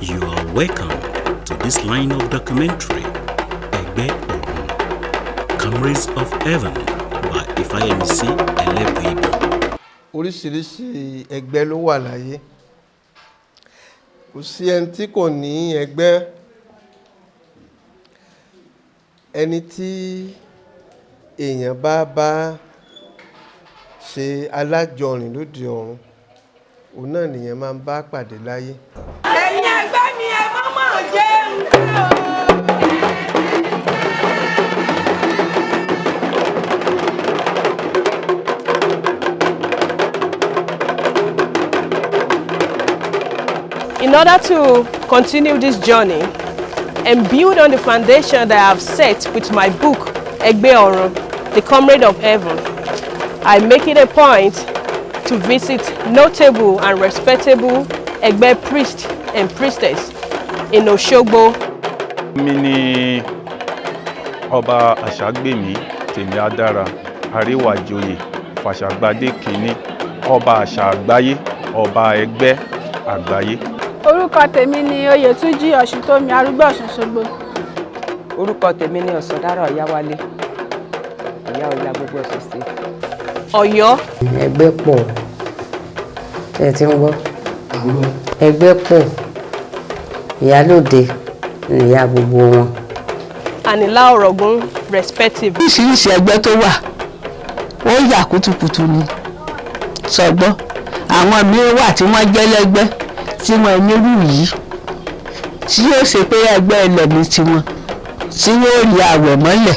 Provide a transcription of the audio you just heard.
You are welcome to this line of documentary, Ẹgbẹ́ Ọ̀run, Comrades of Heaven by Ifáyẹmísí Ẹlẹ́bùíbọn. Oríṣiríṣi ẹgbẹ́ ló wà láyé. Kò sí ẹni tí kò ní ẹgbẹ́. Ẹni tí èèyàn bá bá ṣe alájọrìn lóde ọ̀run, òun náà nìyẹn máa ń bá pàdé láyé. Ẹ̀yin ẹgbẹ́ mi, ẹ má mọ̀ jẹ́ ń gbé o. In order to continue this journey and build on the foundation that I have set with my book, Egbe Orun, The Comrade of Heaven, I make it a point to visit notable and respectable Egbe priests and priestess in Osogbo. Mi ní Ọba Àṣàgbèmí Tèmíadára, Àríwájòyè Fàṣàgbàdé Kínní, Ọba Àṣà Àgbáyé, Ọba Ẹgbẹ́ Àgbáyé. Orúkọ tèmi ni Oyètúnjí Ọ̀ṣuntómi, Arúgbó Ọ̀ṣun Ṣogbo. Orúkọ tèmi ni Ọ̀sándára Ọ̀yáwálé, ìyá Ọ̀yá gbogbo Ọ̀ṣun State. Ọ̀yọ́. Ẹgbẹ́ pọ̀ ẹ ti ń gbọ́. Ẹgbẹ́ pọ̀, ìyálòde nìyá gbogbo wọn. And Ìlá Ọ̀ràngún respectively. Oríṣiríṣi ẹgbẹ́ tó wà, ó yà kùtùkùtù ni sọgbọ́n. Àwọn míín wà tí wọ́n jẹ́ lẹ́gbẹ́ tí wọ́n nírú yìí, tí yóò ṣe pé ẹgbẹ́ ẹlẹ́mìí tiwọn tí yóò rí àwẹ̀ mọ́lẹ̀.